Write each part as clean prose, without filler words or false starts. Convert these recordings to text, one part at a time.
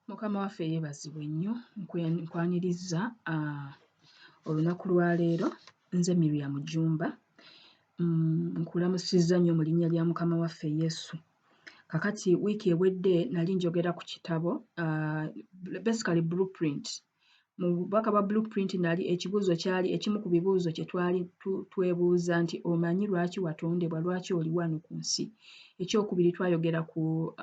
Mukama waffe yeebazibwe nnyo. Nkwanirizza olunaku lwa leero. Nze Miriam Jjumba. Nkulamusizza nnyo mu linnya lya Mukama waffe Yesu. Kaakati wiiki ewedde nali njogera ku kitabo, basically blueprint. Mu bubaka bwa blueprint nali ekibuuzo kyali ekimu ku bibuuzo kye twali twebuuza nti omanyi lwaki watondebwa, lwaki oli wano ku nsi? Ekyokubiri twayogera ku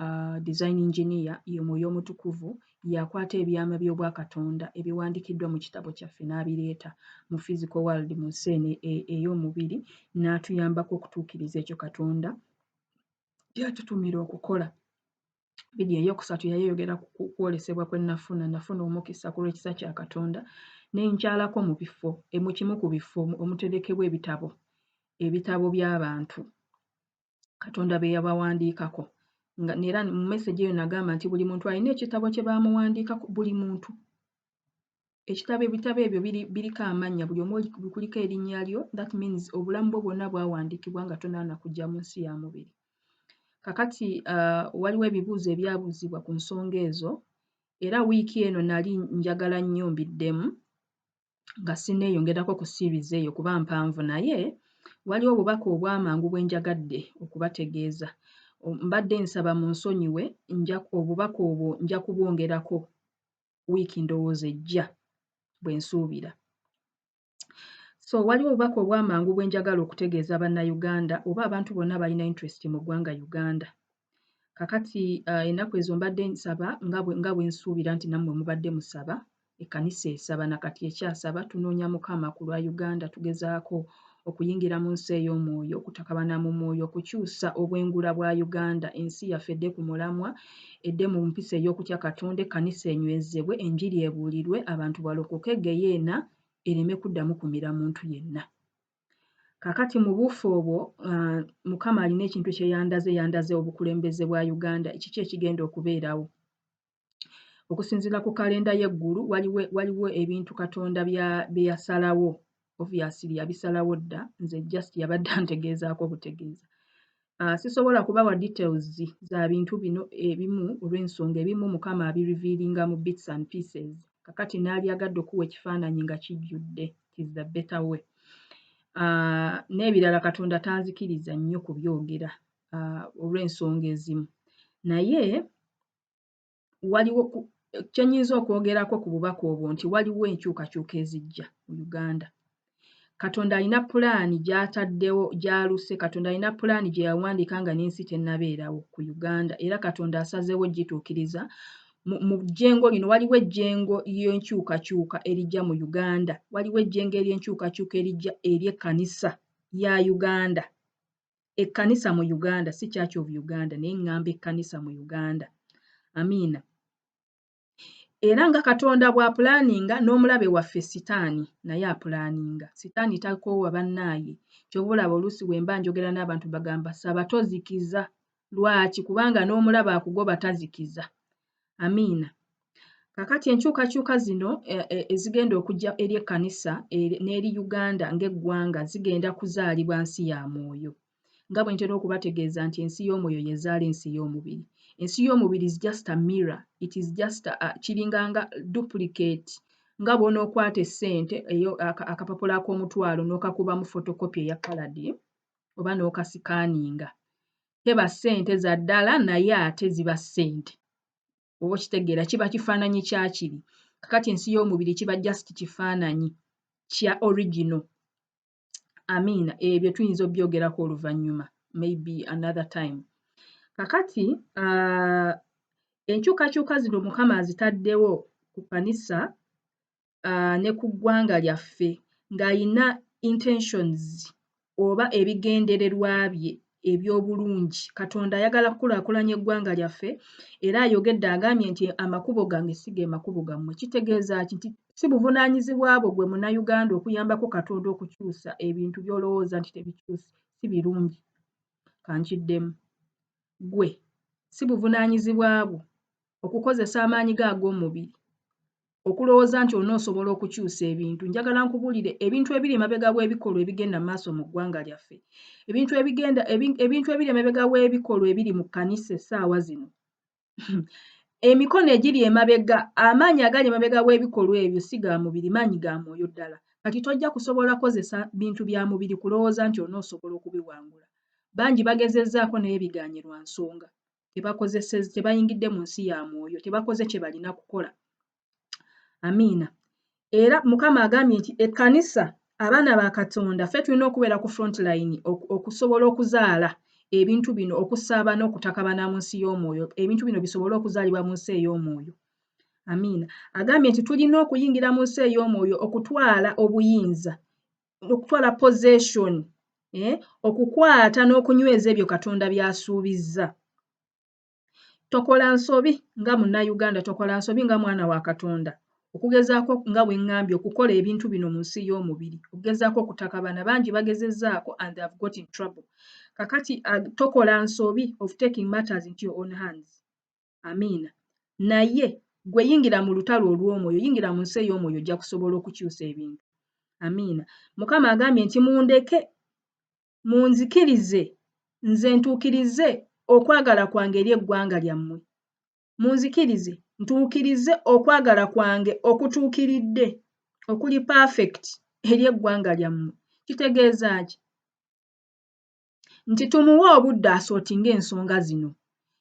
design engineer, ye Mwoyo Omutukuvu, y'akwata ebyama by'Obwakatonda ebiwandiikiddwa mu kitabo kyaffe n'abireeta mu physical world, mu nsi eno ey'omubiri, n'atuyambako okutuukiriza ekyo Katonda ky'atutumira okukola. Vidiyo eyookusatu yali eyogera ku kwolesebwa kwe nafuna. Nafuna omukisa ku lw'ekisa kya Katonda ne nkyalako mu bifo, mu kimu ku bifo omuterekebwa ebitabo, ebitabo by'abantu Katonda bye yabawandiikako. Nga era mu message eyo nagamba nti buli muntu alina ekitabo kye baamuwandiikako, buli muntu. Ekitabo, ebitabo ebyo biriko amannya, buli omu kuliko erinnya lyo, that means obulamu bwo bwonna bwawandiikibwa nga tonnaana kujja mu nsi ya mubiri. Kaakati waliwo ebibuuzo ebyabuuzibwa ku nsonga ezo era wiiki eno nali njagala nnyo mbiddemu nga sinneeyongerako ku series eyo kuba mpanvu, naye waliwo obubaka obw'amangu bwe njagadde okubategeeza. Mbadde nsaba munsonyiwe, nja obubaka obwo nja kubwongerako wiiki ndowooza ejja bwe nsuubira. So waliwo obubaka obw'amangu bwe njagala okutegeeza Bannayuganda oba abantu bonna abalina interest mu ggwanga Uganda. Kaakati ennaku ezo mbadde nsaba nga bwe nsuubira nti nammwe mubadde musaba, ekkanisa esaba na kati ekyasaba, tunoonya Mukama ku lwa Uganda, tugezaako okuyingira mu nsi ey'omwoyo, okutakabana mu mwoyo, okukyusa obwengula bwa Uganda, ensi yaffe edde ku mulamwa, edde mu mpisa ey'okutya Katonda, ekkanisa enywezebwe, enjiri ebuulirwe, abantu balokoke, ggeyeena ereme kuddamu kumira muntu yenna. Kaakati mu buufu obwo Mukama alina ekintu kye yandaze, yandaze obukulembeze bwa Uganda, kiki ekigenda okubeerawo. Okusinziira ku kalenda y'eggulu waliwo ebintu Katonda bye yasalawo, obviously yabisalawo dda, nze just yabadde antegeezaako butegeeza. Sisobola kubawa details za bintu bino ebimu olw'ensonga ebimu Mukama abirevealinga mu bits and pieces. Kaakati naalyagadde okuwa ekifaananyi nga kijjudde, it is the better way. N'ebirala Katonda tanzikiriza nnyo kubyogera olw'ensonga ezimu. Naye waliwo kye nnyinza okwogerako ku bubaka obwo nti waliwo enkyukakyuka ezijja mu Uganda. Katonda alina pulaani gy'ataddewo gy'aluse, Katonda alina pulaani gye yawandiika nga n'ensi tennabeerawo ku Uganda era Katonda asazeewo ogituukiriza mu jjengo lino. Waliwo ejjengo ly'enkyukakyuka erijja mu Uganda, waliwo ejjengo ery'enkyukakyuka erijja eri ekkanisa ya Uganda. Ekkanisa mu Uganda, si Church of Uganda, naye ŋŋamba ekkanisa mu Uganda. Amiina. Era nga Katonda bw'apulaaninga, n'omulabe waffe Sitaani naye apulaaninga. Sitaani takoowa bannaaye. Ky'ova olaba oluusi bwe mba njogera n'abantu bagamba saba tozikiza. Lwaki? Kubanga n'omulabe akugoba tazikiza. Amiina. Kaakati enkyukakyuka zino ezigenda okujja eri ekkanisa n'eri Uganda ng'eggwanga zigenda kuzaalibwa nsi ya mwoyo. Nga bwe ntera okubategeeza nti ensi y'omwoyo y'ezaala ensi y'omubiri. Ensi y'omubiri is just a mirror, it is just kiringa nga duplicate, nga bw'onookwata essente eyo akapapula ak'omutwalo n'okakubamu photocopy eya coloured oba n'okasikaninga. Teba ssente za ddala naye ate ziba ssente. Oba okitegeera, kiba kifaananyi kya kiri. Kaakati ensi y'omubiri kiba just kifaananyi kya original. Amiina. Ebyo tuyinza obbyogerako oluvannyuma, maybe another time. Kaakati enkyukakyuka zino Mukama azitaddewo ku kkanisa ne ku ggwanga lyaffe ng'ayina intentions oba ebigendererwa bye eby'obulungi. Katonda ayagala kukulaakulanya eggwanga lyaffe era ayogedde agambye nti amakubo gange si ge makubo gammwe. Kitegeeza ki? Nti si buvunaanyizibwa bwo ggwe Munnayuganda okuyambako Katonda okukyusa ebintu by'olowooza nti tebikyuse, si birungi. Ka nkiddemu. Ggwe si buvunaanyizibwa bwo okukozesa amaanyi go ag'omubiri okulowooza nti onoosobola okukyusa ebintu. Njagala nkubuulire ebintu ebiri emabega w'ebikolwa ebigenda mu maaso mu ggwanga lyaffe. Ebintu ebiri emabega w'ebikolwa ebiri mu kkanisa essaawa zino. Emikono egiri emabega, amaanyi agali emabega w'ebikolwa ebyo si ga mubiri, maanyi ga mwoyo ddala. Kati tojja kusobola kozesa bintu bya mubiri kulowooza nti onoosobola okubiwangula. Bangi bagezezzaako naye bigaanye lwa nsonga tebakozesezza, tebayingidde mu nsi ya mwoyo, tebakoze kye balina kukola. Amiina. Era Mukama agambye nti ekkanisa, abaana ba Katonda, ffe tulina okubeera ku front line okusobola okuzaala ebintu bino, okusaba n'okutakabana mu nsi y'omwoyo, ebintu bino bisobole okuzaalibwa mu nsi ey'omwoyo. Amiina. Agambye nti tulina okuyingira mu nsi ey'omwoyo okutwala obuyinza, okutwala possession, okukwata n'okunyweza ebyo Katonda by'asuubizza. Tokola nsobi nga Munnayuganda, tokola nsobi nga mwana wa Katonda okugezaako, nga bwe ŋŋambye, okukola ebintu bino mu nsi y'omubiri, okugezaako okutakabana. Bangi bagezezzaako and they have got in trouble. Kakati tokola nsobi of taking matters into your own hands. Amiina. Naye gwe yingira mu lutalo olw'omwoyo, yingira mu nsi ey'omwoyo, ojja kusobola okukyusa ebintu. Amiina. Mukama agambye nti mundeke, munzikirize nze ntuukirize okwagala kwange eri eggwanga lyammwe. Munzikirize ntuukirize okwagala kwange okutuukiridde, okuli perfect, eri eggwanga lyammwe. Kitegeeza ki? Nti tumuwe obudde asortinga ensonga zino.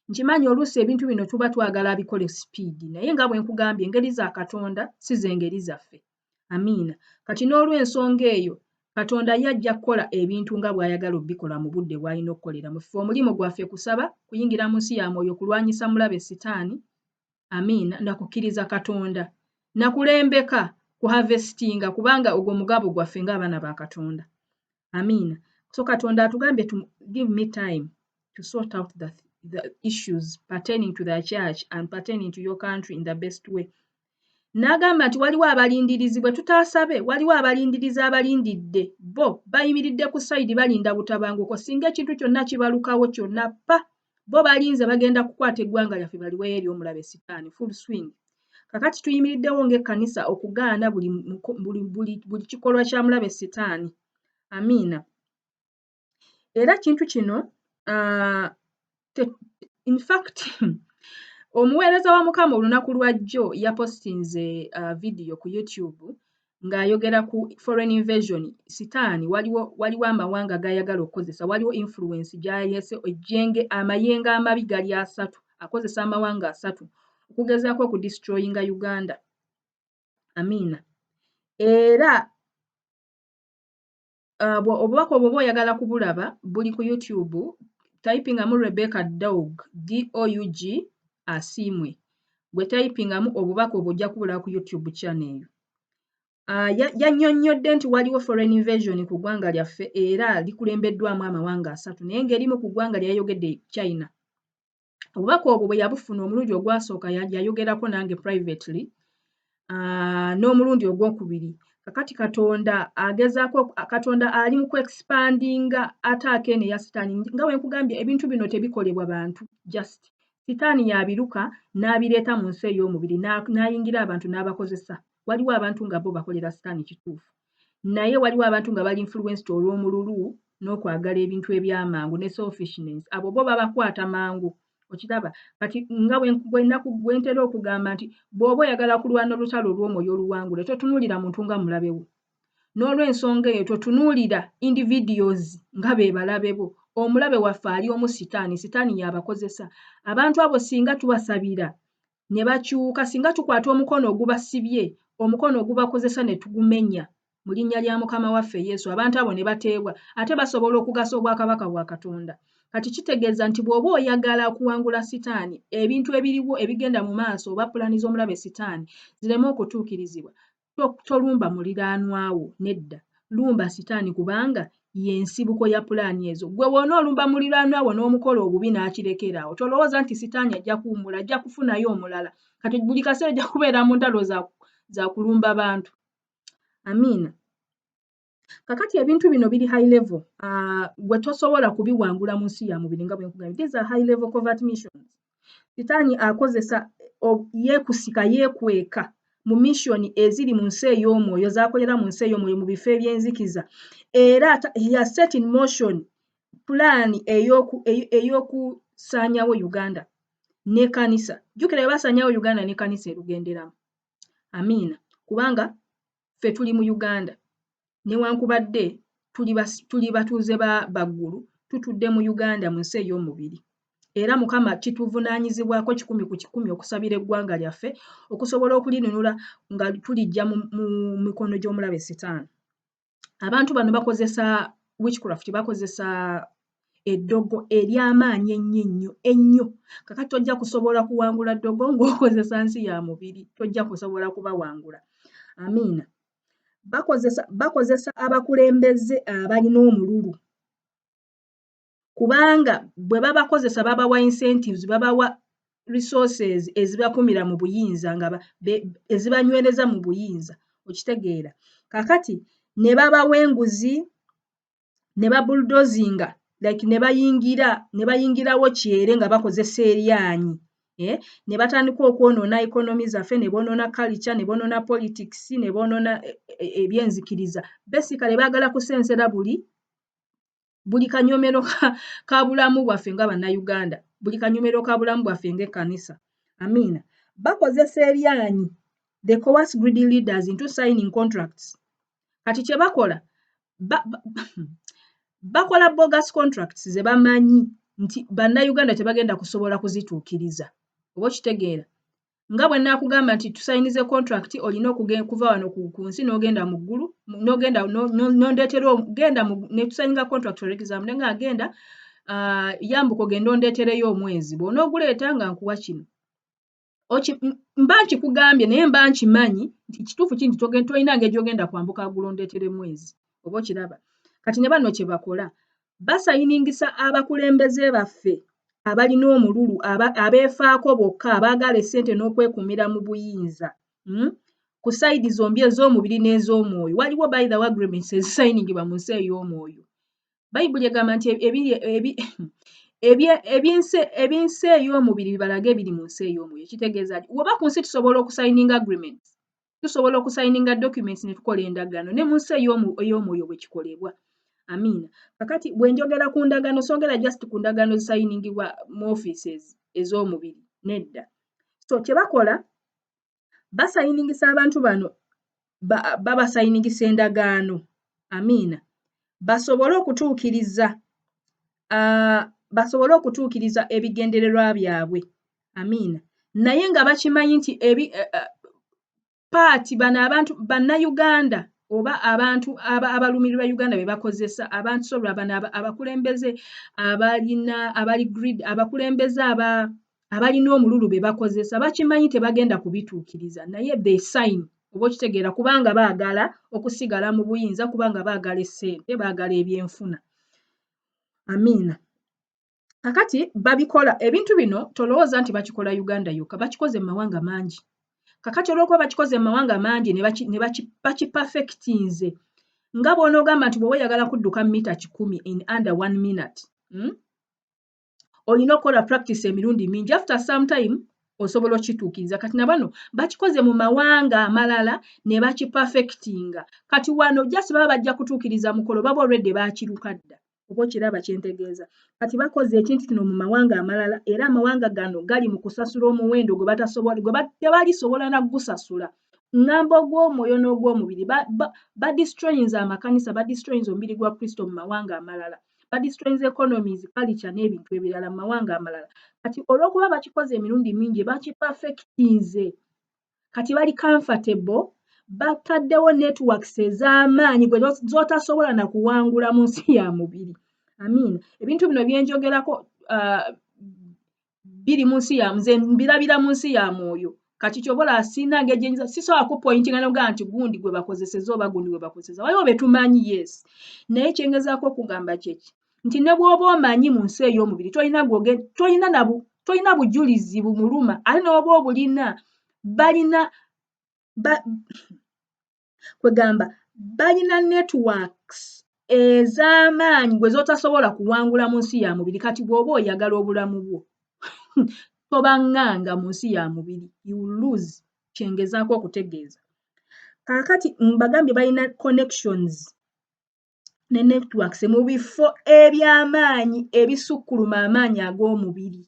Nkimanyi oluusi ebintu bino tuba twagala abikole speed, naye nga bwe nkugambye, engeri za Katonda si z'engeri zaffe. Amiina. Kati n'olw'ensonga eyo, Katonda ye ajja kukola ebintu nga bw'ayagala obbikola mu budde bw'alina okukoleramu. Ffe omulimu gwaffe kusaba, kuyingira mu nsi ya mwoyo, kulwanyisa mulabe Sitaani. Amiina. Nakukkiriza Katonda, nakulembeka kuharvestinga, kubanga ogwo mugabo gwaffe ng'abaana ba Katonda. Amiina. So Katonda atugambye to give me time to sort out the issues pertaining to the church and pertaining to your country in the best way. N'agamba nti waliwo abalindirizi bwe tutaasabe, waliwo abalindirizi abalindidde, bo bayimiridde ku side, balinda butabanguko. Singa ekintu kyonna kibalukawo kyonna pa, bo balinze, bagenda kukwata eggwanga lyaffe baliweeyo eri omulabe Sitaani full swing. Kakati tuyimiriddewo ng'ekkanisa okugaana buli kikolwa kya mulabe Sitaani. Amiina. Era kintu kino, in fact, omuweereza wa Mukama olunaku lwajjo yapostinze video ku YouTube ng'ayogera ku foreign invasion. Sitaani waliwo amawanga g'ayagala okukozesa, waliwo influence gy'ayese ejjenge. Amayengo amabi gali asatu, akozesa amawanga asatu okugezaako okudestroyinga Uganda. Amiina. Era obubaka obwo oba oyagala kubulaba, buli ku YouTube. Typingamu Rebecca Doug, Doug Asiimwe. Gwe typingamu obubaka obwo, ojja kubulaba ku YouTube channel eyo. Yannyonnyodde nti waliwo foreign invasion ku ggwanga lyaffe era likulembeddwamu amawanga asatu, naye ng'erimu ku ggwanga lyayogedde China. Obubaka obwo bwe yabufuna omulundi ogwasooka, yayogerako nange privately, n'omulundi ogwokubiri. Kakati Katonda agezaako, Katonda ali mu kuexpandinga attack eno eya Sitaani. Nga bwe nkugambye, ebintu bino tebikolebwa bantu, just Sitaani yabiruka n'abireeta mu nsi ey'omubiri, n'ayingira abantu n'abakozesa. Waliwo abantu nga bo bakolera Sitaani kituufu, naye waliwo abantu nga bali influenced olw'omululu n'okwagala ebintu ebyamangu ne selfishness. Abo bo babakwata mangu, okiraba. Kati nga bwe ntera okugamba nti bw'oba oyagala kulwana olutalo olw'omwoyo oluwangule, totunuulira muntu nga mulabe wo. N'olw'ensonga eyo, totunuulira individuals nga be balabe bo. Omulabe waffe ali omu, Sitaani. Sitaani y'abakozesa abantu abo. Singa tubasabira ne bakyuka, singa tukwata omukono ogubasibye, omukono ogubakozesa ne tugumenya mu linnya lya Mukama waffe Yesu, abantu abo ne bateebwa, ate basobola okugasa obwakabaka bwa Katonda. Kati kitegeeza nti bw'oba oyagala okuwangula Sitaani, ebintu ebiriwo ebigenda mu maaso oba pulaani z'omulabe Sitaani zireme okutuukirizibwa, tolumba muliraanwa wo, nedda, lumba Sitaani, kubanga y'ensibuko ya pulaani ezo. Gwe wona olumba muliraanwa wo n'omukola obubi n'akirekera awo, tolowooza nti Sitaani ajja kuwummula, ajja kufunayo omulala. Kati buli kaseera ojja kubeera mu ntalo za kulumba bantu. Amiina. Kakati ebintu bino biri high level, gwe tosobola kubiwangula mu nsi ya mubiri. Nga bwe nkugambye, these are high level covert missions. Sitaani akozesa, yeekusika, yeekweka mu mission eziri mu nsi ey'omwoyo, z'akolera mu nsi ey'omwoyo mu bifo ebyenzikiza. Era he has set in motion pulaani ey'okusaanyawo Uganda. N'ekkanisa, jjukira, bwe basaanyaawo Uganda, n'ekkanisa erugenderamu. Amiina. Kubanga ffe tuli mu Uganda, newankubadde tuli batuuze baggulu, tutudde mu Uganda, mu nsi ey'omubiri. Era Mukama kituvunaanyizibwako 100% okusabira eggwanga lyaffe okusobola okulinunula nga tulijja mu mikono gy'omulabe Sitaani. Abantu bano bakozesa witchcraft, bakozesa eddogo ery'amaanyi ennyo ennyo ennyo. Kakati tojja kusobola kuwangula ddogo ng'okozesa nsi ya mubiri, tojja kusobola kubawangula. Amiina. Bakozesa abakulembeze abalina omululu, kubanga bwe babakozesa babawa incentives, babawa resources ezibakumira mu buyinza, nga ezibanywereza mu buyinza. Okitegeera? Kakati ne babawa enguzi ne babuldozinga, like ne bayingirawo kyere nga bakozesa eryanyi, eh? Ne batandika okwonoona economy zaffe, ne boonoona culture, ne boonoona politics, ne boonoona ebyenzikiriza. Basically baagala kusensera buli kanyomero ka bulamu bwaffe nga Bannayuganda, buli kanyomero ka bulamu bwaffe ng'ekkanisa. Amiina. Bakozesa eryanyi. They coerce greedy leaders into signing contracts. Kati kye bakola, bakola bogus contracts ze bamanyi nti Bannayuganda tebagenda kusobola kuzituukiriza. Oba okitegeera? Nga bwe naakugamba nti tusayinize contract, olina okuva wano ku nsi n'ogenda mu ggulu, n'ogenda n'ondeetera, genda ne tusayininga contract, for example, ne nga genda, yambuka ogende ondeetereyo omwezi, bw'onooguleeta nga nkuwa kino. Mba nkikugambye, naye mba nkimanyi nti kituufu ki nti tolina ngeri gy'ogenda kwambuka ggulu ondeetere mwezi. Oba okiraba? Kati ne bano kye bakola, basayiningisa abakulembeze baffe abalina omululu, abeefaako bokka, abaagala essente n'okwekumira mu buyinza, Ku side zombi, ez'omubiri n'ez'omwoyo. Waliwo, by the way, agreements ezisayiningibwa mu nsi ey'omwoyo. Bayibuli egamba nti ebinsi ey'omubiri bibalage ebiri mu nsi ey'omwoyo. Kitegeeza ki? Woba ku nsi tusobola okusayininga agreements, tusobola okusayininga documents ne tukola endagaano, ne mu nsi ey'omwoyo bwe kikolebwa. Amiina. Kakati bwe njogera ku ndagaano, songera just ku ndagaano zisayiningibwa mu offices ez'omubiri, nedda. So kye bakola, basayiningisa abantu bano, babasayiningisa endagaano. Amiina. Basobole okutuukiriza ebigendererwa byabwe. Amiina. Naye nga bakimanyi nti paati bano abantu Bannayuganda oba abantu abalumirirwa Uganda be bakozesa abantu, so bano abakulembeze abalina, abali greedy, abakulembeze abalina omululu be bakozesa, bakimanyi tebagenda kubituukiriza, naye they sign. Oba okitegeera? Kubanga baagala okusigala mu buyinza, kubanga baagala essente, baagala ebyenfuna. Amiina. Kakati babikola ebintu bino, tolowooza nti bakikola Uganda yokka, bakikoze mu mawanga mangi. Kakati olw'okuba bakikoze mu mawanga mangi ne bakiperfectinze, nga bw'onoogamba nti bw'oba oyagala kudduka mita 100 in under one minute, Olina okukola practice emirundi mingi, after some time osobola okituukiriza. Kati na bano bakikoze mu mawanga amalala ne bakiperfectinga. Kati wano just baba bajja kutuukiriza mukolo, baba already baakiruka dda. Oba okiraba kyentegeeza? Kati bakoze ekintu kino mu mawanga amalala, era amawanga gano gali mu kusasula omuwendo gwe batasobola, gwe tebalisobola na gusasula. Ŋŋamba ogw'omwoyo n'ogw'omubiri. Badestroyinze amakanisa, badestroyinze omubiri gwa Kristo mu mawanga amalala, badestroyinze economies, culture n'ebintu ebirala mu mawanga amalala. Kati olw'okuba bakikoze emirundi mingi, bakiperfectinze, kati bali comfortable, bataddewo networks ez'amaanyi gwe z'otasobola na kuwangula mu nsi ya mubiri. Amiina. Ebintu bino byenjogerako biri mu nsi ya, nze mbirabira mu nsi ya mwoyo. Kati kyobola sirina ngeri gyenyinza, sisobola kupointinga nogamba nti gundi gwe bakozeseza oba gundi gwe bakozeseza. Waliwo be tumanyi, yes, naye kyengezaako okugamba kyeki nti ne bw'oba omanyi mu nsi ey'omubiri, tolina bujulizi bumuluma, ate n'oba obulina, balina kwegamba balina networks ez'amaanyi gwe z'otasobola kuwangula mu nsi ya mubiri. Kati bw'oba oyagala obulamu bwo, tobaŋŋanga mu nsi ya mubiri, you lose. Kyengezaako okutegeeza. Kaakati mbagambye balina connections ne networks mu bifo eby'amaanyi ebisukkuluma amaanyi ag'omubiri.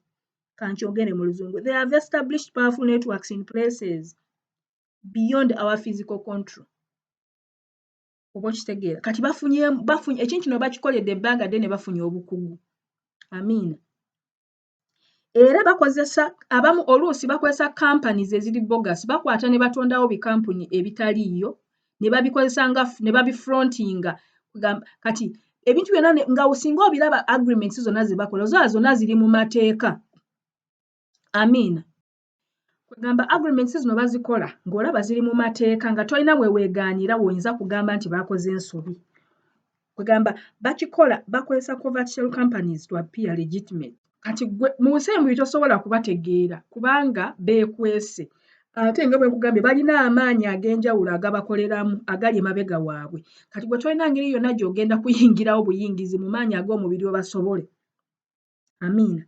Kankyogere mu Luzungu: they have established powerful networks in places beyond our physical control. Oba okitegeera? Kati bafunye bafunye ekintu kino, bakikoledde ebbanga ddene, bafunye obukugu. Amiina. Era bakozesa abamu, oluusi bakozesa companies eziri bogus. Bakwata ne batondawo bikampuni ebitaliiyo ne babikozesa nga ne babifrontinga. Kati ebintu byonna nga singa obiraba, agreements zonna ze bakola zona zonna ziri mu mateeka. Amiina. Kwegamba agreements zino bazikola ng'olaba ziri mu mateeka, nga tolina bwe weegaanira w'oyinza kugamba nti baakoze ensobi. Kwegamba bakikola, bakozesa covert shell companies to appear legitimate. Kati gwe mu nsi emubiri tosobola kubategeera kubanga beekwese, ate nga bwe nkugambye, balina amaanyi ag'enjawulo agabakoleramu agali emabega waabwe. Kati gwe tolina ngeri yonna gy'ogenda kuyingirawo buyingizi mu maanyi ag'omubiri obasobole. Amiina.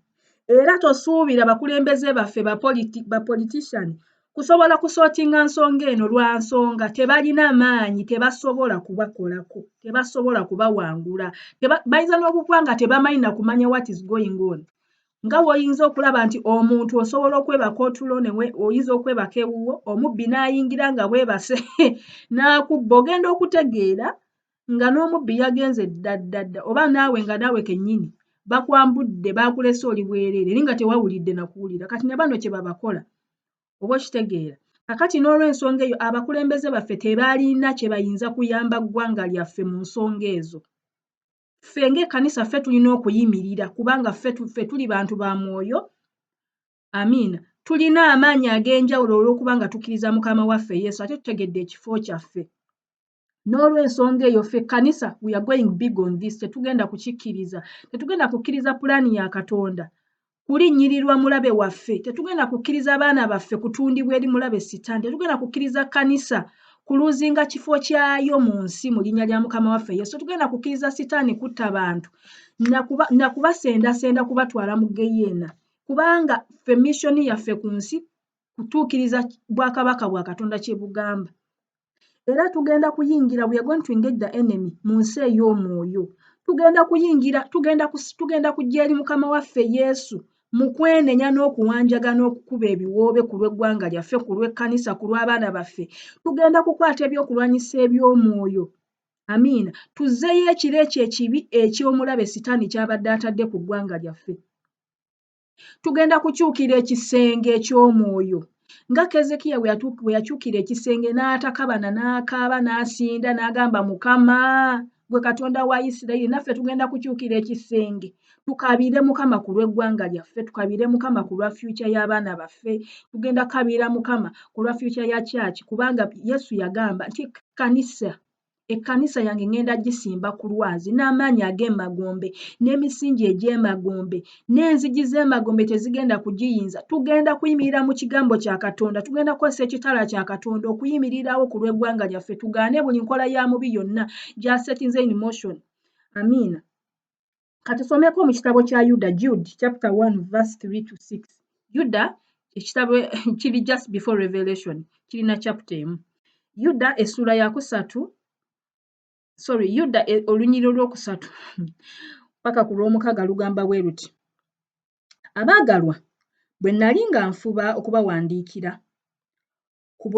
Era tosuubira bakulembeze baffe, bapolitician, kusobola kusortinga nsonga eno, lwa nsonga tebalina maanyi, tebasobola kubakolako, tebasobola kubawangula. Bayinza n'okukuba nga tebamanyi na kumanya what is going on. Nga w'oyinza okulaba nti omuntu osobola okwebaka otulo, oyinza okwebaka ewuwo, omubbi n'ayingira nga bwebase n'akubba, ogenda okutegeera nga n'omubbi yagenze dda dda dda, oba naawe nga naawe kennyini bakwambudde, baakulese oli bwereere, naye nga tewawulidde na kuwulira. Kati ne bano kye babakola. Oba okitegeera? Kakati n'olw'ensonga eyo, abakulembeze baffe tebalina kye bayinza kuyamba ggwanga lyaffe mu nsonga ezo. Ffe ng'ekkanisa, ffe tulina okuyimirira, kubanga ffe tuli bantu ba mwoyo. Amiina. Tulina amaanyi ag'enjawulo olw'okuba nga tukkiriza Mukama waffe Yesu, ate tutegedde ekifo kyaffe. N'olw'ensonga eyo, ffe ekkanisa, we are going big on this. Tetugenda kukikkiriza, tetugenda kukkiriza pulaani ya Katonda kulinnyirirwa mulabe waffe, tetugenda kukkiriza baana baffe kutundibwa eri mulabe Sitaani, tetugenda kukkiriza kkanisa kuluzinga kifo kyayo mu nsi mu linnya lya Mukama waffe Yesu. Tetugenda kukkiriza Sitaani kutta bantu nakubasendasenda kubatwala mu geyeena, kubanga ffe mission yaffe ku nsi kutuukiriza bwakabaka bwa Katonda kye bugamba. Era tugenda kuyingira, we are going to engage the enemy mu nsi ey'omwoyo. Tugenda kuyingira, tugenda kujja eri Mukama waffe Yesu mu kwenenya n'okuwanjaga n'okukuba ebiwoobe ku lw'eggwanga lyaffe, ku lw'ekkanisa, ku lw'abaana baffe. Tugenda kukwata ebyokulwanyisa eby'omwoyo. Amiina. Tuzzeeyo ekiro ekyo ekibi eky'omulabe Sitaani ky'abadde atadde ku ggwanga lyaffe. Tugenda kukyukira ekisenge eky'omwoyo nga Kezekiya bwe yakyukira ekisenge n'atakabana, n'akaaba, n'asinda, n'agamba, "Mukama, gwe Katonda wa Isirayiri." Naffe tugenda kukyukira ekisenge, tukabire Mukama ku lw'eggwanga lyaffe, tukabire Mukama ku lwa future y'abaana baffe, tugenda kukabira Mukama ku lwa future ya church, kubanga Yesu yagamba nti kanisa, ekkanisa yange ŋŋenda gisimba ku lwazi, n'amaanyi ag'emagombe n'emisingi egy'emagombe n'enzigi z'emagombe tezigenda kugiyinza. Tugenda kuyimirira mu kigambo kya Katonda, tugenda kukozesa ekitala kya Katonda okuyimirirawo ku lw'eggwanga lyaffe, tugaane buli nkola ya mubi yonna gy'asettinze in motion. Amiina. Katusomeko mu kitabo kya Yuda, Jude chapter 1 verse 3 to 6. Yuda ekitabo kiri just before Revelation, kirina chapter emu. Yuda essuula yakusatu, sorry, Yuda olunyiriri olwokusatu paka ku lw'omukaaga lugamba bwe luti: "Abaagalwa, bwe nali nga nfuba okubawandiikira ku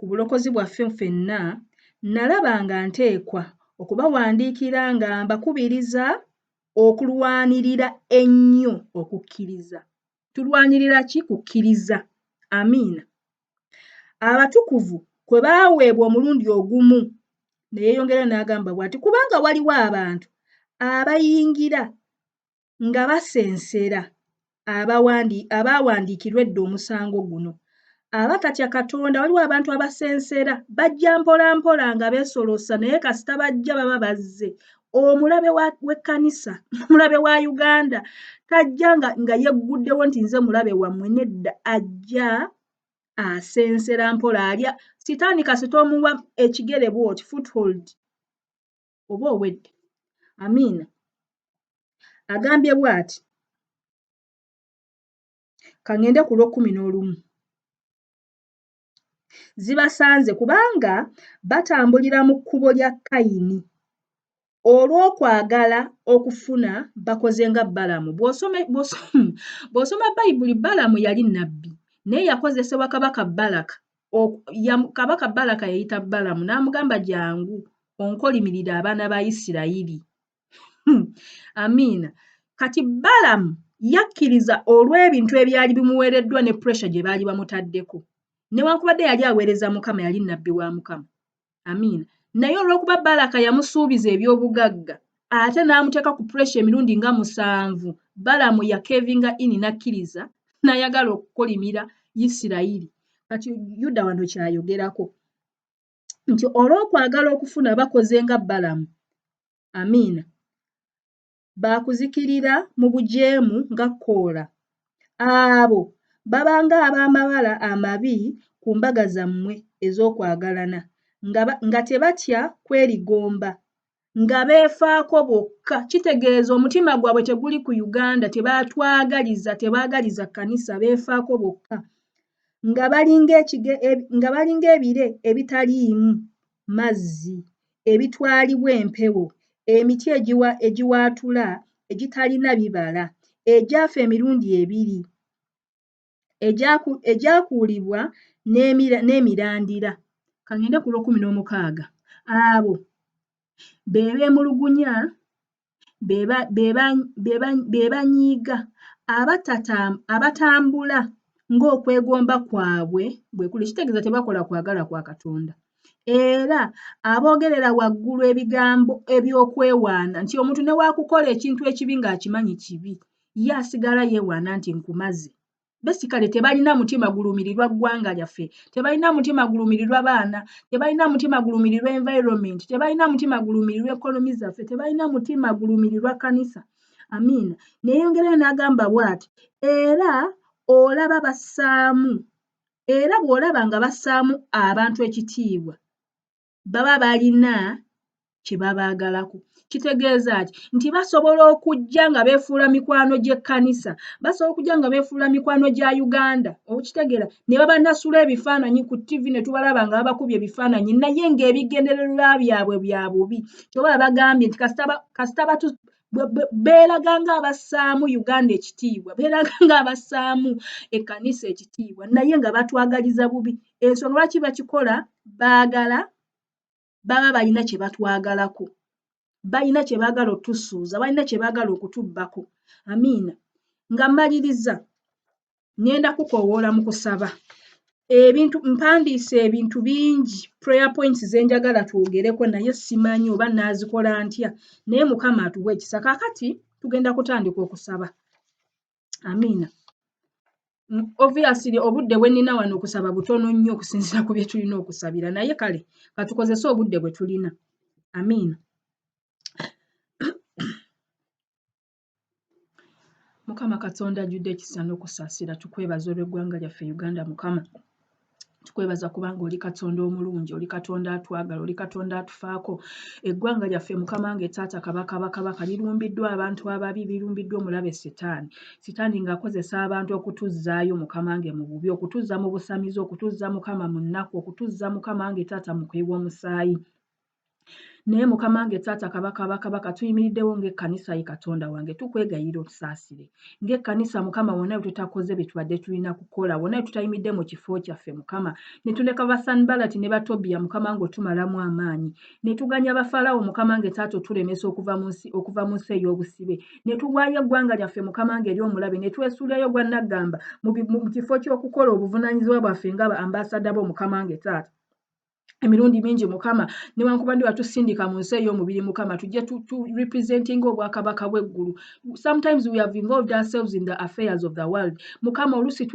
bulokozi bwaffe ffenna, nalaba nga nteekwa okubawandiikira nga mbakubiriza okulwanirira ennyo okukkiriza." Tulwanirira ki? Kukkiriza. Amiina. "Abatukuvu kwe baaweebwa omulundi ogumu." Ne yeeyongera n'agamba bw'ati: "Kubanga waliwo abantu abayingira nga basensera abaawandiikirwa edda omusango guno, abatatya Katonda." Waliwo abantu abasensera, bajja mpola mpola nga beesolosa, naye kasita bajja baba bazze. Omulabe w'ekkanisa, omulabe wa Uganda, tajja nga yegguddewo nti nze mulabe wammwe. Nedda, ajja asensera mpola, alya. Sitaani kasita omuwa ekigere bw'oti, foothold, oba owedde. Amiina. Agambye bw'ati, kaŋŋende ku lw'ekumi n'olumu: "Zibasanze, kubanga batambulira mu kkubo lya Kayini." Olw'okwagala okufuna bakoze nga Balamu. Bw'osoma Bayibuli, Balamu yali nnabbi naye yakozesebwa Kabaka Balaka. Kabaka Balaka yayita Balamu n'amugamba, jangu onkolimirire abaana ba Isirayiri. Amiina. Kati Balamu yakkiriza olw'ebintu ebyali bimuweereddwa ne pressure gye baali bamutaddeko. Newankubadde yali aweereza Mukama, yali nnabbi wa Mukama. Amiina. Naye olw'okuba Balaka yamusuubiza eby'obugagga ate n'amuteeka ku pressure emirundi nga 7, Balamu yakevinga in n'akkiriza n'ayagala okukolimira Isirayiri. Kati Yuda wano ky'ayogerako nti olw'okwagala okufuna bakoze nga Balamu. Amiina. Baakuzikirira mu bujeemu nga Koola. Abo baba ng'ab'amabala amabi ku mbaga zammwe ez'okwagalana, nga tebatya kwerigomba, nga beefaako bokka. Kitegeeza omutima gwabwe teguli ku Uganda, tebatwagaliza, tebaagaliza kkanisa, beefaako bokka. Nga balinga ebire ebitaliimu mazzi, ebitwalibwa empewo, emiti egiwaatula egitalina bibala, egyafa emirundi 2, egyakuulibwa n'emirandira. Ka ngende ku lw'okuminomukaaga. Abo be beemulugunya, be banyiiga, abatambula ng'okwegomba kwabwe bwe kuli. Kitegeeza tebakola kwagala kwa Katonda. Era aboogerera waggulu ebigambo eby'okwewaana nti omuntu ne waakukola ekintu ekibi ng'akimanyi kibi, ye asigala yeewaana nti nkumaze. Basically tebalina mutima gulumirirwa ggwanga lyaffe, tebalina mutima gulumirirwa baana, tebalina mutima gulumirirwa environment, tebalina mutima gulumirirwa economy zaffe, tebalina mutima gulumirirwa kkanisa. Amiina. Neeyongerayo n'agamba bw'ati, era olaba bassaamu, era bw'olaba nga bassaamu abantu ekitiibwa, baba balina kye babaagalako. Kitegeeza ki? Nti basobola okujja nga beefuula mikwano gy'ekkanisa, basobola okujja nga beefuula mikwano gya Uganda, okitegeera, ne babanasula ebifaananyi ku TV ne tubalaba nga babakubye ebifaananyi, naye ng'ebigendererwa byabwe bya bubi. Ky'oba bagambye nti kasita beeraga ng'abassaamu Uganda ekitiibwa, beeraga ng'abassaamu ekkanisa ekitiibwa, naye nga batwagaliza bubi. Ensonga lwaki bakikola, baagala baba balina kye batwagalako, balina kye baagala otusuuza, balina kye baagala okutubbako. Amiina. Nga mmaliriza, ŋŋenda kukoowoola mu kusaba. Ebintu mpandiise ebintu bingi, prayer points ze njagala twogereko, naye simanyi oba nnaazikola ntya, naye Mukama atuwe ekisa. Kaakati tugenda kutandika okusaba. Amiina. Obviously obudde bwe nnina wano okusaba butono nnyo okusinziira ku bye tulina okusabira, naye kale katukozese obudde bwe tulina. Amiina. Mukama Katonda ajjudde ekisa n'okusaasira, tukwebaza olw'eggwanga lyaffe Uganda. Mukama, tukwebaza kubanga oli Katonda omulungi, oli Katonda atwagala, oli Katonda atufaako. Eggwanga lyaffe Mukama nge Taata Kabaka bakabaka lirumbiddwa abantu ababi, lirumbiddwa omulabe Sitaani. Sitaani ng'akozesa abantu okutuzzaayo Mukama nge mu bubi, okutuzza mu busamize, okutuzza Mukama mu nnaku, okutuzza Mukama nge Taata mu kuyiwa omusaayi. Naye Mukama nge Taata Kabaka bakabaka tuyimiriddewo ng'ekkanisa ye Katonda wange, tukwegayirira otusaasire. Ng'ekkanisa Mukama wonna we tutakoze bye tubadde tulina kukola, wonna we tutayimiridde mu kifo kyaffe Mukama, ne tuleka Basanbalati ne Batobiya Mukama ng'otumalamu amaanyi, ne tuganya Bafalaawo Mukama nge Taata otulemesa okuva mu nsi ey'obusibe, ne tuwaayo eggwanga lyaffe Mukama nge eri omulabe, ne twesuulirayo gwa nnaggamba mu kifo ky'okukola obuvunaanyizibwa bwaffe nga ba ambasada bo Mukama nge Taata. Emirundi mingi Mukama, newankubadde watusindika mu nsi ey'omubiri Mukama, tujje tu representing obwakabaka bw'eggulu. Sometimes we have involved ourselves in the affairs of the world. Mukama, oluusi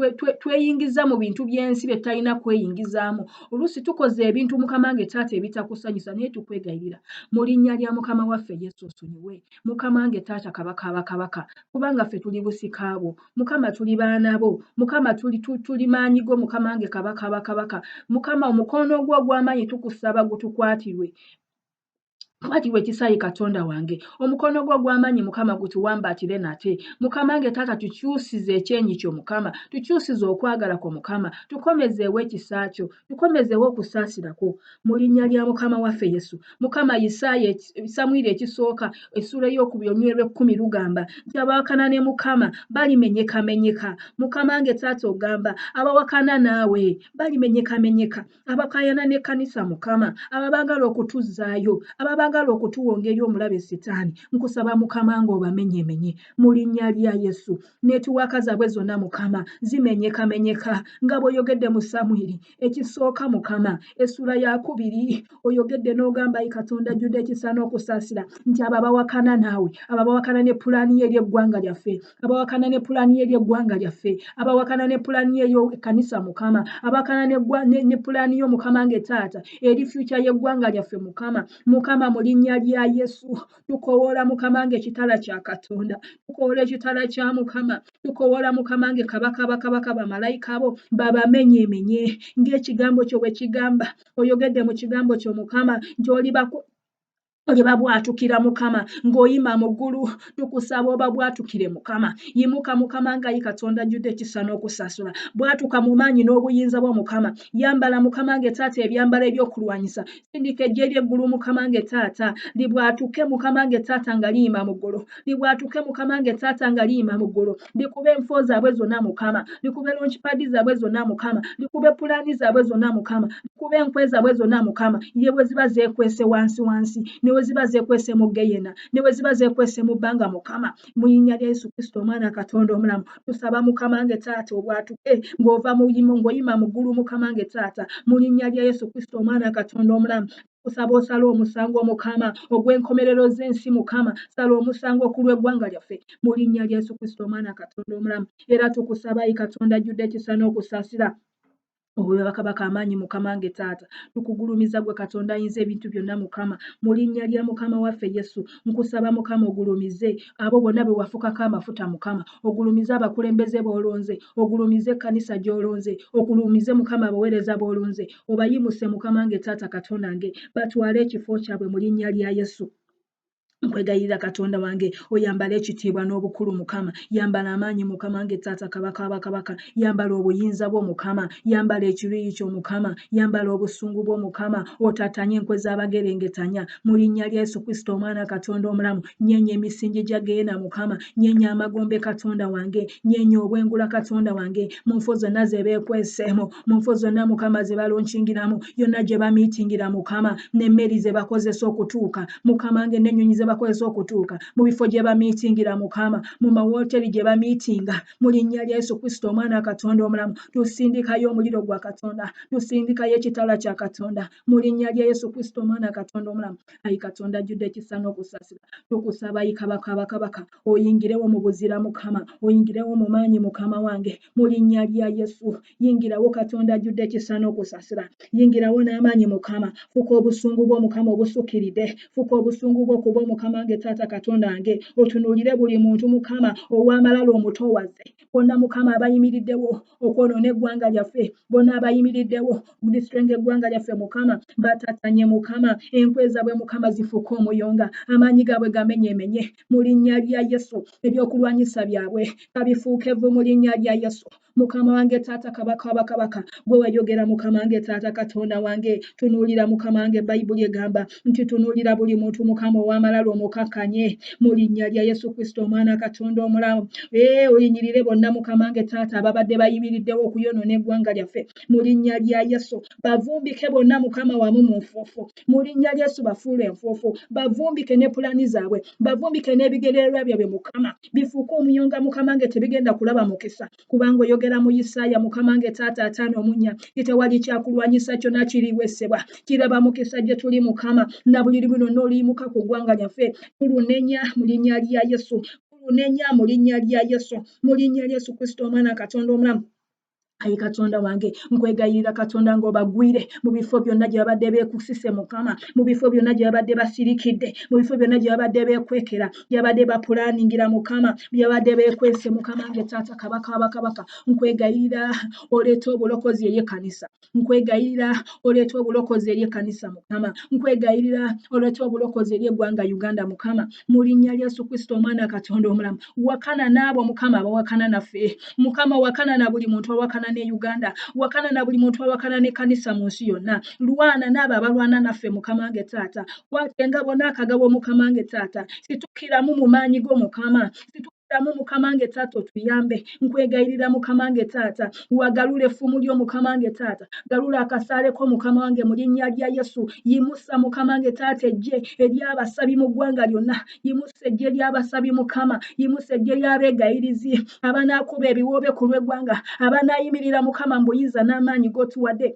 tweyingiza mu bintu by'ensi bye tutalina kweyingizaamu. Oluusi tukoze ebintu Mukama nge Taata ebitakusanyusa, naye tukwegayirira mu linnya lya Mukama waffe Yesu osonyiwe. Mukama nge Taata Kabaka bakabaka, kubanga ffe tuli busika bwo Mukama, tuli baana bo Mukama, tuli maanyi go Mukama nge Kabaka bakabaka. Mukama, omukono gwo ogw'amaanyi tukusaba gutukwatirwe. Kwatirwa ekisa ayi Katonda wange. Omukono gwo ogw'amaanyi Mukama gutuwambaatire nate. Mukama nge Taata tukyusize ekyenyi kyo Mukama. Tukyusize okwagala kwo Mukama. Tukomezeewo ekisa kyo. Tukomezeewo okusaasira kwo. Mu linnya lya Mukama waffe Yesu. Mukama Isaaya Samwiri ekisooka essuula ey'okubiri olunyiriri lw'ekkumi lugamba nti abawakana ne Mukama balimenyekamenyeka. Mukama nge Taata ogamba abawakana naawe balimenyekamenyeka. Abakaayana n'ekkanisa Mukama, abo abaagala okutuzzaayo, abo abaagala okutuwonga eri omulabe Sitaani, nkusaba Mukama ng'obamenyemenye mu linnya lya Yesu. Netiwaaka zaabwe zonna Mukama zimenyekamenyeka nga bw'oyogedde mu Samwiri ekisooka Mukama essuula yakubiri oyogedde n'ogamba ayi Katonda ajjudde ekisa n'okusaasira nti abo abawakana naawe, abo abawakana ne pulaani ye eri eggwanga lyaffe, abawakana ne pulaani ye eri eggwanga lyaffe, abawakana ne pulaani ye ekkanisa Mukama, abawakana ne pulaani yo Mukama nge taata eri fyuca y'eggwanga lyaffe Mukama. Mukama mu linnya lya Yesu tukowoola Mukama nge ekitala kya Katonda, tukowoola ekitala kya Mukama, tukowoola Mukama nge kabaka bakabaka bamalayika bo babamenyemenye ng'ekigambo kyo bwe kigamba. Oyogedde mu kigambo kyo Mukama nti olibabwatukira Mukama ng'oyima mu ggulu, tukusaba obabwatukire Mukama. Yimuka Mukama nga ayi Katonda ajjudde ekisa n'okusaasula, bwatuka mu maanyi n'obuyinza bwo Mukama. Yambala Mukama nge taata ebyambalo eby'okulwanyisa, sindika eggye ly'eggulu Mukama nge taata libwatuke Mukama nge taata nga liyima mu ggulu, libwatuke Mukama nge taata nga liyima mu ggulu, likube enfo zaabwe zonna Mukama, likube launchpad zaabwe zonna Mukama, likube pulaani zaabwe zonna Mukama, likube enkwe zaabwe zonna Mukama, ye bwe ziba zeekwese wansi wansi, ne bwe ziba zeekwese mu geyena, ne bwe ziba zeekwese mu bbanga Mukama, mu linnya lya Yesu Kristo omwana Katonda omulamu, tusaba Mukama nge taata obwatuke ng'ova mu ng'oyima mu ggulu Mukama nge taata, mu linnya lya Yesu Kristo omwana Katonda omulamu. Kusaba osale omusango Mukama ogw'enkomerero z'ensi Mukama, sala omusango ku lw'eggwanga lyaffe mu linnya lya Yesu Kristo omwana Katonda omulamu. Era tukusaba ayi Katonda ajjudde ekisa n'okusaasira, owe bakabaka amaanyi Mukama nge taata, tukugulumiza gwe Katonda ayinza ebintu byonna Mukama, mu linnya lya Mukama waffe Yesu. Nkusaba Mukama ogulumize abo bonna be wafukako amafuta Mukama, ogulumize abakulembeze b'olonze, ogulumize ekkanisa gy'olonze, ogulumize Mukama abaweereza b'olonze, obayimuse Mukama nge taata Katonda nge, batwale ekifo kyabwe mu linnya lya Yesu. Nkwegayirira Katonda wange oyambale ekitiibwa n'obukulu Mukama, yambala amaanyi Mukama nge taata kabaka w'abakabaka, yambala obuyinza bwo Mukama, yambala ekiruyi kyo Mukama, yambala obusungu bwo Mukama, otatanye enkwe z'abagerengetanya mu linnya lya Yesu Kristo omwana Katonda omulamu. Nyeenya emisingi gya geyena Mukama, nyeenya amagombe Katonda wange, nyeenya obwengula Katonda wange, mu nfo zonna ze beekweseemu, mu nfo zonna Mukama ze balonkingiramu, yonna gye bamiitingira Mukama, n'emmeri ze bakozesa okutuuka Mukama nge, n'ennyonyi ze bakozesa okutuuka mu bifo gye bamiitingira Mukama, mu mawooteri gye bamiitinga, mu linnya lya Yesu Kristo omwana Katonda omulamu, tusindikayo omuliro gwa Katonda, tusindikayo ekitala kya Katonda mu linnya lya Yesu Kristo omwana Katonda omulamu. Ayi Katonda ajjudde ekisa n'okusaasira, tukusaba ayi Kabaka abakabaka oyingirewo mu buzira Mukama, oyingirewo mu maanyi Mukama wange mu linnya lya Yesu. Yingirawo Katonda ajjudde ekisa n'okusaasira, yingirawo n'amaanyi Mukama, fuka obusungu bwo Mukama obusukkiridde, fuka obusungu bwo kuba Mukama nge taata Katonda nge, otunuulire buli muntu Mukama ow'amalala omutoowaze, bonna Mukama abayimiriddewo okwonoona eggwanga lyaffe, bonna abayimiriddewo okudisitrenga eggwanga lyaffe Mukama, batatanye Mukama, enkwe zaabwe Mukama zifuuke omuyonga, amaanyi gaabwe gamenyemenye mu linnya lya Yesu, ebyokulwanyisa byabwe kabifuuke vvu mu linnya lya Yesu. Mukama wange taata kabaka wabakabaka, gwe wayogera Mukama wange taata Katonda wange, tunuulira Mukama wange, Bayibuli egamba nti tunuulira buli muntu Mukama ow'amalala omukakkanye mu linnya lya Yesu Kristo omwana Katonda omulamu. Ee, oyinyirire bonna Mukama wange taata ababadde bayimiriddewo okuyonoona eggwanga lyaffe mu linnya lya Yesu, bavumbike bonna Mukama wamu mu nfuufu mu linnya lya Yesu, bafuule enfuufu, bavumbike ne pulaani zaabwe, bavumbike n'ebigererwa byabwe Mukama, bifuuke omuyonga Mukama nge tebigenda kulaba mukisa, kubanga oyogera mu Isaaya Mukama nge taata 54 nti tewali kyakulwanyisa kyonna kiriwesebwa kiraba mukisa gye tuli Mukama, na buli lubi lwonna oluyimuka ku ggwanga lyaffe tulunenya mu linnya lya Yesu, tulunenya mu linnya lya Yesu, mu linnya lya Yesu Kristo omwana Katonda omulamu. Ayi Katonda wange, nkwegayirira Katonda ng'obagwire mu bifo byonna gye babadde beekusise Mukama, mu bifo byonna gye babadde basirikidde, mu bifo byonna gye babadde beekwekera, gye babadde bapulaaningira Mukama, bye babadde beekwese Mukama nge Taata Kabaka w'abakabaka, nkwegayirira oleete obulokozi eri ekkanisa. Nkwegayirira oleete obulokozi eri ekkanisa Mukama. Nkwegayirira oleete obulokozi eri eggwanga Uganda Mukama. Mu linnya lya Yesu Kristo Omwana Katonda omulamu, wakana n'abo Mukama abawakana naffe. Mukama wakana na buli muntu awakana ne Uganda. Wakana na buli muntu awakana n'ekkanisa mu nsi yonna. Lwana n'abo abalwana naffe Mukama nge Taata. Kwata engabo n'akagabo Mukama nge Taata. Situkiramu mu maanyi go Mukama. Ddamu Mukama nge Taata otuyambe. Nkwegayirira Mukama nge Taata, wagalula effumu lyo Mukama nge Taata, galula akasaale ko Mukama wange mu linnya lya Yesu. Yimusa Mukama nge Taata eggye ery'abasabi mu ggwanga lyonna. Yimusa eggye ly'abasabi Mukama, yimusa eggye ly'abeegayirizi abanaakuba ebiwoobe ku lw'eggwanga, abanaayimirira Mukama mu buyinza n'amaanyi g'otuwadde.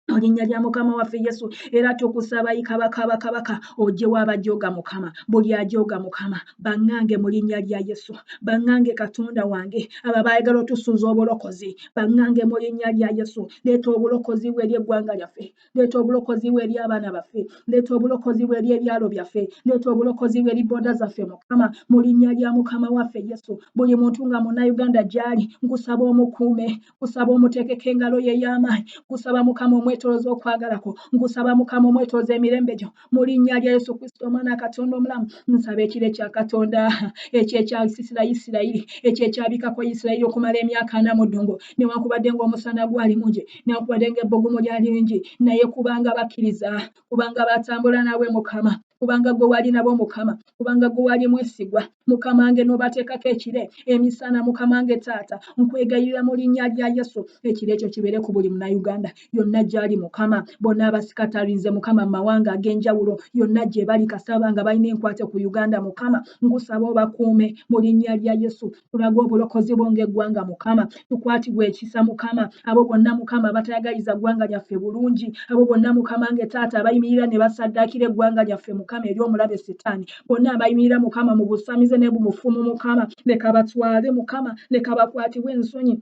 Mu linnya lya Mukama waffe Yesu, era tukusaba ayi Kabaka bakabaka, oggyewo abajooga Mukama, buli ajooga Mukama, baŋŋange mu linnya lya Yesu, baŋŋange Katonda wange, abo abaagala otusuuza obulokozi, baŋŋange mu linnya lya Yesu, leeta obulokozi bwe eri eggwanga lyaffe, leeta obulokozi bwe eri abaana baffe, leeta obulokozi bwe eri ebyalo byaffe, leeta obulokozi bwe eri boda zaffe Mukama, mu linnya lya Mukama waffe Yesu. Buli muntu nga Munnayuganda gy'ali, nkusaba omukuume, nkusaba omuteekeko engalo ye ey'amaanyi, nkusaba Mukama omwetolooze okwagala kwo, nkusaba Mukama omwetolooze emirembe gyo, mu linnya lya Yesu Kristo Omwana wa Katonda omulamu. Nsaba ekiro kya Katonda ekyo ekyasisira Isirayiri, ekyo ekyabikako Isirayiri okumala emyaka ana mu ddungu, newankubadde ng'omusana gwali mungi, newankubadde ng'ebbugumu lyali lingi, naye kubanga bakkiriza, kubanga batambula naawe Mukama, kubanga gwe wali nabo Mukama, kubanga gwe wali mwesigwa Mukama nge, n'obateekako ekire emisana Mukama nge Taata, nkwegayirira mu linnya lya Yesu, ekire ekyo kibeere ku buli Munnayuganda yonna gy'ali Mukama, bonna abasikatarinze Mukama mu mawanga ag'enjawulo yonna gye bali, kasaba nga balina enkwate ku Uganda Mukama, nkusaba obakuume mu linnya lya Yesu. Tulage obulokozi bwo ng'eggwanga Mukama, tukwatibwe ekisa Mukama, abo bonna Mukama abatayagaliza ggwanga lyaffe bulungi, abo bonna Mukama nge Taata abayimirira ne basaddaakira eggwanga lyaffe Mukama eri omulabe Sitaani, bonna abayimirira Mukama mu busamize ne mu bufumu Mukama, leka batwale Mukama, leka bakwatibwe ensonyi.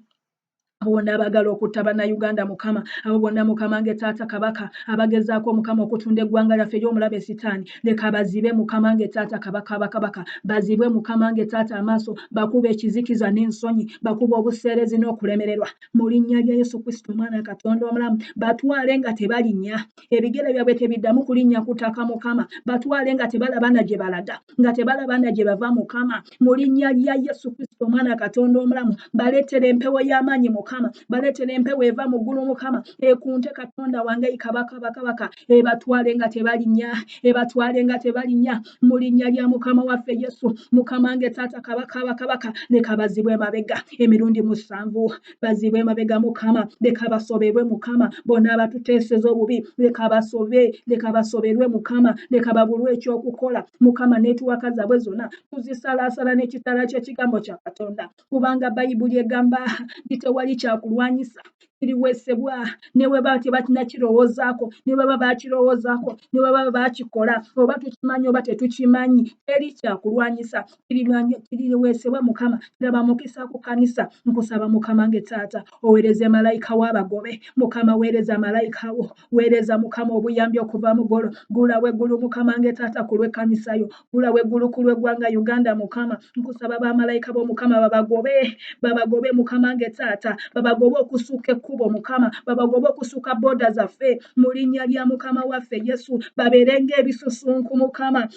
Abo bonna abaagala okutta Bannayuganda Mukama, abo bonna Mukama nge Taata Kabaka abagezaako Mukama okutunda eggwanga lyaffe eri omulabe Sitaani, leka bazibe Mukama nge Taata Kabaka bakabaka, bazibwe Mukama nge Taata amaaso, bakube ekizikiza n'ensonyi, bakube obuseerezi n'okulemererwa mu linnya lya Yesu Kristo Omwana wa Katonda omulamu. Batwale nga tebalinnya, ebigere byabwe tebiddamu kulinnya ku ttaka Mukama, batwale nga tebalaba na gye balaga, nga tebalaba na gye bava Mukama, mu linnya lya Yesu Kristo Omwana wa Katonda omulamu. Baleetera empewo y'amaanyi Mukama, baleetera empewo eva mu ggulu Mukama, ekunte Katonda wange ayi Kabaka bakabaka, ebatwale nga tebalinnya, ebatwale nga tebalinnya mu linnya lya Mukama waffe Yesu. Mukama nge Taata Kabaka bakabaka, leka bazibwe emabega emirundi 7, bazibwe emabega Mukama, leka basobebwe Mukama, bonna abatuteeseza obubi leka basobe, leka basoberwe Mukama, leka babulwe ekyokukola Mukama, n'etuwaka zaabwe zonna tuzisalaasala n'ekitala ky'ekigambo kya Katonda, kubanga Bayibuli egamba nti tewali kyakulwanyisa kiriweesebwa, ne bwe baba tebakinakirowoozaako, ne bwe baba baakirowoozaako, ne bwe baba baakikola, oba tukimanyi oba tetukimanyi, teri kyakulwanyisa kiriweesebwa Mukama. Kiraba mukisa ku kkanisa. Nkusaba Mukama nge Taata oweereze malayika w'abagobe Mukama, weereza malayika wo, weereza Mukama obuyambi okuva mu ggulu, ggulawo eggulu Mukama nge Taata ku lw'ekkanisa yo, ggulawo eggulu ku lw'eggwanga Uganda Mukama. Nkusaba bamalayika bo Mukama babagobe, babagobe Mukama nge Taata, babagobe okusukka ekkubo Mukama, babagobe okusukka booda zaffe mu linnya lya Mukama waffe Yesu, babeere ng'ebisusunku Mukama,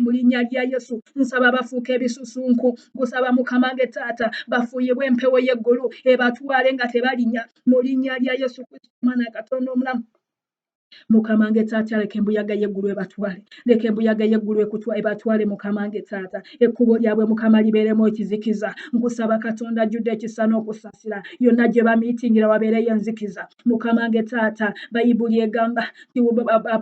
mu linnya lya Yesu. Nsaba bafuuke ebisusunku, nkusaba Mukama nge Taata bafuuyibwe empewo y'eggulu ebatwale nga tebalinnya mu linnya lya Yesu Kristo Omwana wa Katonda omulamu. Mukama nge Taata, leka embuyaga y'eggulu ebatwale, leka embuyaga y'eggulu ebatwale Mukama nge Taata, ekkubo lyabwe Mukama libeeremu ekizikiza. Nkusaba Katonda ajjudde ekisa n'okusaasira, yonna gye bamiitingira wabeereyo enzikiza Mukama nge Taata. Bayibuli egamba nti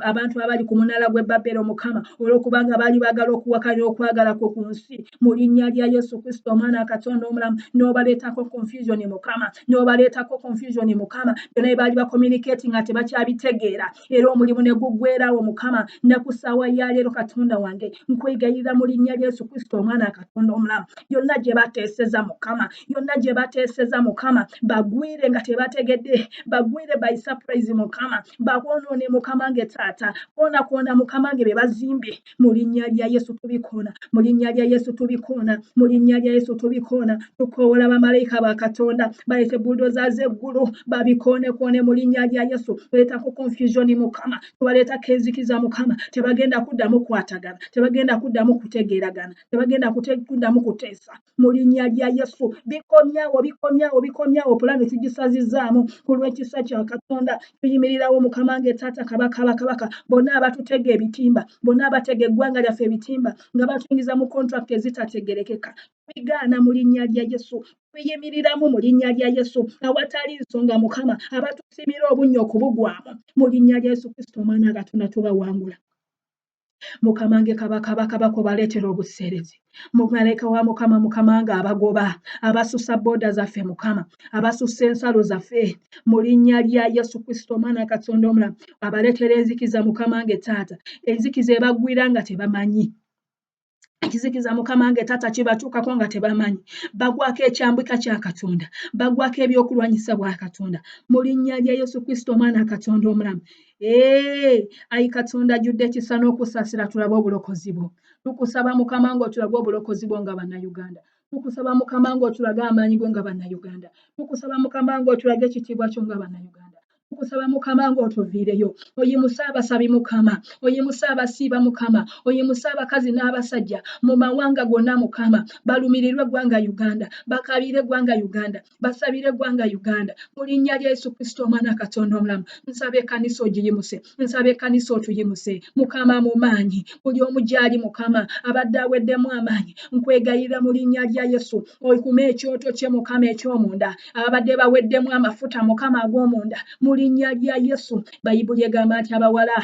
abantu abali ku munaala gw'e Babero Mukama, olw'okubanga baali baagala okuwakanya okwagala kwo ku nsi, mu linnya lya Yesu Kristo Omwana wa Katonda omulamu, n'obaleetako confusion Mukama, n'obaleetako confusion Mukama, byonna bye baali bacommunicating nga tebakyabitegeera. Era omulimu ne guggweerawo Mukama. Ne ku ssaawa ya leero Katonda wange, nkwegayirira mu linnya lya Yesu Kristo Omwana wa Katonda omulamu, yonna gye bateeseza Mukama, yonna gye bateeseza Mukama, bagwire nga tebategedde, bagwire by surprise Mukama, bakwonoone Mukama nge taata, koona koona Mukama nge bye bazimbye. Mu linnya lya Yesu tubikoona, mu linnya lya Yesu tubikoona, mu linnya lya Yesu tubikoona. Tukoowola bamalayika ba Katonda baleete bulldozer z'eggulu babikoonekoone mu linnya lya Yesu. Tuleetako confusion Mukama, tubaleetako enzikiza Mukama, tebagenda kuddamu kukwatagana, tebagenda kuddamu kutegeeragana, tebagenda kuddamu kuteesa. Mu linnya lya Yesu bikomyawo, bikomyawo, bikomyawo. Pulaani tugisazizaamu ku lw'ekisa kya Katonda. Tuyimirirawo Mukama nge taata, kabaka bakabaka, bonna abatutega ebitimba, bonna abatega eggwanga lyaffe ebitimba nga batuyingiza mu contract ezitategerekeka, tubigaana mu linnya lya Yesu. Tuyimiriramu mu linnya lya Yesu awatali nsonga Mukama, abatusimira obunnya okubugwamu mu linnya lya Yesu Kristo Omwana wa Katonda, tubawangula. Mukama nge kabaka bakabaka, obaleetera obuseerezi. Mumalayika wa Mukama, Mukama nga abagoba, abasusa border zaffe Mukama, abasusa ensalo zaffe mu linnya lya Yesu Kristo Omwana wa Katonda omulamu, abaleetera enzikiza Mukama nge taata, enzikiza ebagwira nga tebamanyi. Ekizikiza Mukama nge taata kibatuukako nga tebamanyi. Bagwako ekyambika kya Katonda, bagwako ebyokulwanyisa bwa Katonda mu linnya lya Yesu Kristo Omwana wa Katonda omulamu. Ee, ayi Katonda ajjudde ekisa n'okusaasira, tulabe obulokozi bwo. Tukusaba Mukama ng'otulabe obulokozi bwo nga Bannayuganda. Tukusaba Mukama ng'otulage amaanyi go nga Bannayuganda. Tukusaba Mukama ng'otulage ekitiibwa kyo nga Bannayuganda. Tukusaba Mukama ng'otuviireyo, oyimuse abasabi Mukama, oyimuse abasiiba Mukama, oyimuse abakazi n'abasajja mu mawanga gonna Mukama, balumirirwe eggwanga Uganda, bakaabire eggwanga Uganda, basabire eggwanga Uganda mu linnya lya Yesu Kristo Omwana Katonda omulamu. Nsaba ekkanisa ogiyimuse, nsaba ekkanisa otuyimuse Mukama mu maanyi, buli omu gy'ali Mukama abadde aweddemu amaanyi, nkwegayirira mu linnya lya Yesu okume ekyoto kye Mukama eky'omunda, ababadde baweddemu amafuta Mukama ag'omunda mu linnya lya Yesu. Bayibuli egamba nti abawala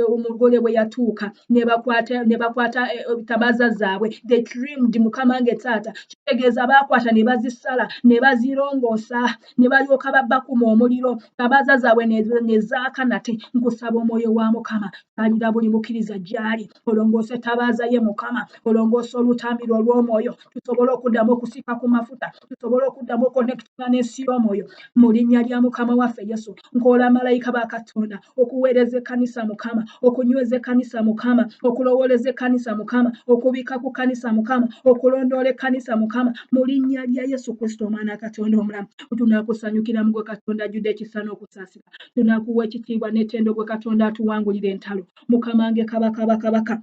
omugole bwe yatuuka ne bakwata tabaaza zaabwe, they trimmed Mukama nge taata, kitegeeza baakwata ne bazisala ne bazirongoosa ne balyoka bakuma omuliro, tabaaza zaabwe ne zaaka nate. Nkusaba omwoyo wa Mukama alira buli mukkiriza gy'ali, olongoose tabaaza ye Mukama, olongoose olutambi lwo olw'omwoyo, tusobole okuddamu okusika ku mafuta, tusobole okuddamu oconnectinga n'ensi y'omwoyo mu linnya lya Mukama waffe Yesu. Nkoola malayika ba Katonda okuweereza ekkanisa Mukama, okunyweza ekkanisa Mukama, okulowooleza ekkanisa Mukama, okubika ku kkanisa Mukama, okulondoola ekkanisa Mukama mu linnya lya Yesu Kristo Omwana Katonda omulamu. Tunaakusanyukira mu gwe Katonda ajjudde ekisa n'okusaasira, tunaakuwa ekitiibwa n'ettendo gwe Katonda atuwangulira entalo. Mukama nge kabaka bakabaka,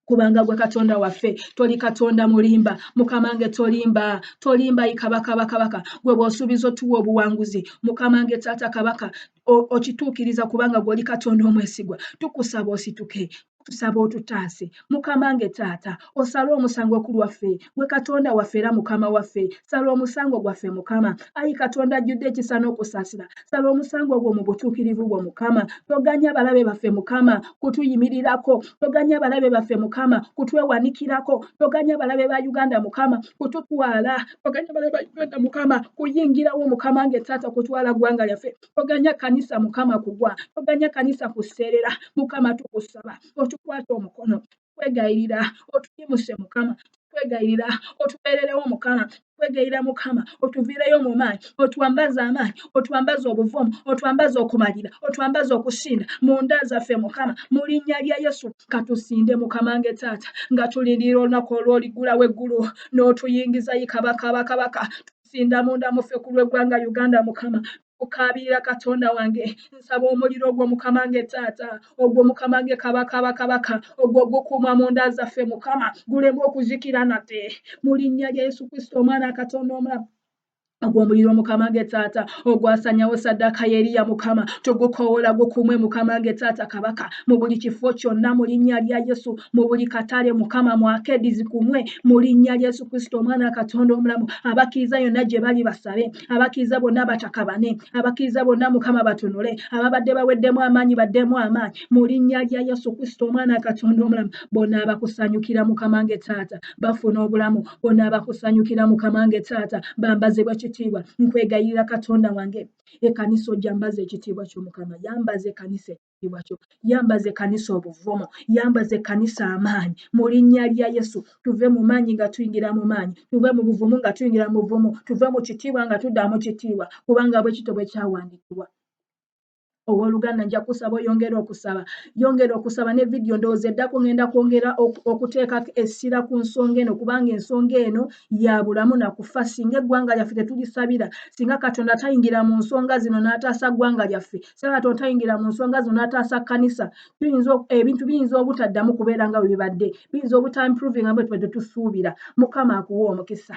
kubanga gwe Katonda waffe, toli Katonda mulimba. Mukama nge tolimba, tolimba yi kabaka bakabaka. Gwe bw'osuubiza otuwa obuwanguzi Mukama nge taata kabaka, okituukiriza kubanga gw'oli Katonda omwesigwa. Tukusaba osituke, tusaba otutaase Mukama nge taata, osale omusango ku lwaffe. Gwe Katonda waffe era Mukama waffe, sala omusango gwaffe Mukama. Ayi Katonda ajjudde ekisa n'okusaasira, sala omusango ogwo mu butuukirivu bwo Mukama. Toganya balabe baffe Mukama kutuyimirirako, toganya balabe baffe Mukama kutwewanikirako, toganya balabe ba Uganda Mukama kututwala, toganya balabe ba Uganda Mukama kuyingirawo Mukama nge taata kutwala ggwanga lyaffe, toganya kanisa Mukama kugwa, toganya kanisa kuseerera Mukama. Tukusaba otukwate omukono, tukwegayirira otuyimuse Mukama, tukwegayirira otubeererewo Mukama, tukwegayirira Mukama otuviireyo mu maanyi, otwambaze amaanyi, otwambaze obuvumu, otwambaze okumalira, otwambaze okusinda munda zaffe Mukama mu linnya lya Yesu. Katusinde Mukama nge taata nga tulindirira olunaku olw'oliggulawo eggulu n'otuyingiza yi kabaka bakabaka. Tusinda munda muffe ku lw'eggwanga Uganda Mukama, okukaabirira Katonda wange. Nsaba omuliro ogwo Mukama nge taata, ogwo Mukama nge kabaka bakabaka, ogwo gukuuma munda zaffe Mukama, guleme okuzikira nate mu linnya lya Yesu Kristo Omwana Katonda omulamu. Ogwo omuliro Mukama nge taata ogwasanyawo saddaaka y'Eriya Mukama, tugukowoola gukumwe Mukama nge taata kabaka mu buli kifo kyonna mu linnya lya Yesu, mu buli katale Mukama, mu arcade zikumwe mu linnya lya Yesu Kristo Omwana Katonda omulamu. Abakkiriza yonna gye bali basabe, abakkiriza bonna batakabane, abakkiriza bonna Mukama batunule, ababadde baweddemu amaanyi baddemu amaanyi mu linnya lya Yesu Kristo Omwana Katonda omulamu. Bonna abakusanyukira Mukama nge taata bafuna obulamu, bonna abakusanyukira Mukama nge taata bambazibwa ekitiibwa. Ekitiibwa nkwegayirira, Katonda wange, ekkanisa ojambaza ekitiibwa kyo. Mukama, yambaza ekkanisa ekitiibwa kyo, yambaza ekkanisa obuvumu, yambaza ekkanisa amaanyi mu linnya lya Yesu. Tuve mu maanyi nga tuyingira mu maanyi, tuve mu buvumu nga tuyingira mu buvumu, tuve mu kitiibwa nga tudda mu kitiibwa, kubanga bwe kityo bwe kyawandiikibwa. Owooluganda, nja kusaba oyongere okusaba, yongera okusaba. Ne vidiyo ndowooza eddako ngenda kwongera okuteekako essira ku nsonga eno, kubanga ensonga eno ya bulamu na kufa. Singa eggwanga lyaffe tetulisabira, singa Katonda tayingira mu nsonga zino n'ataasa ggwanga lyaffe, singa Katonda tayingira mu nsonga zino n'ataasa kkanisa, tuyinza ebintu biyinza obutaddamu kubeera nga bwe bibadde, biyinza obutaimprovinga bwe tubadde tusuubira. Mukama akuwa omukisa.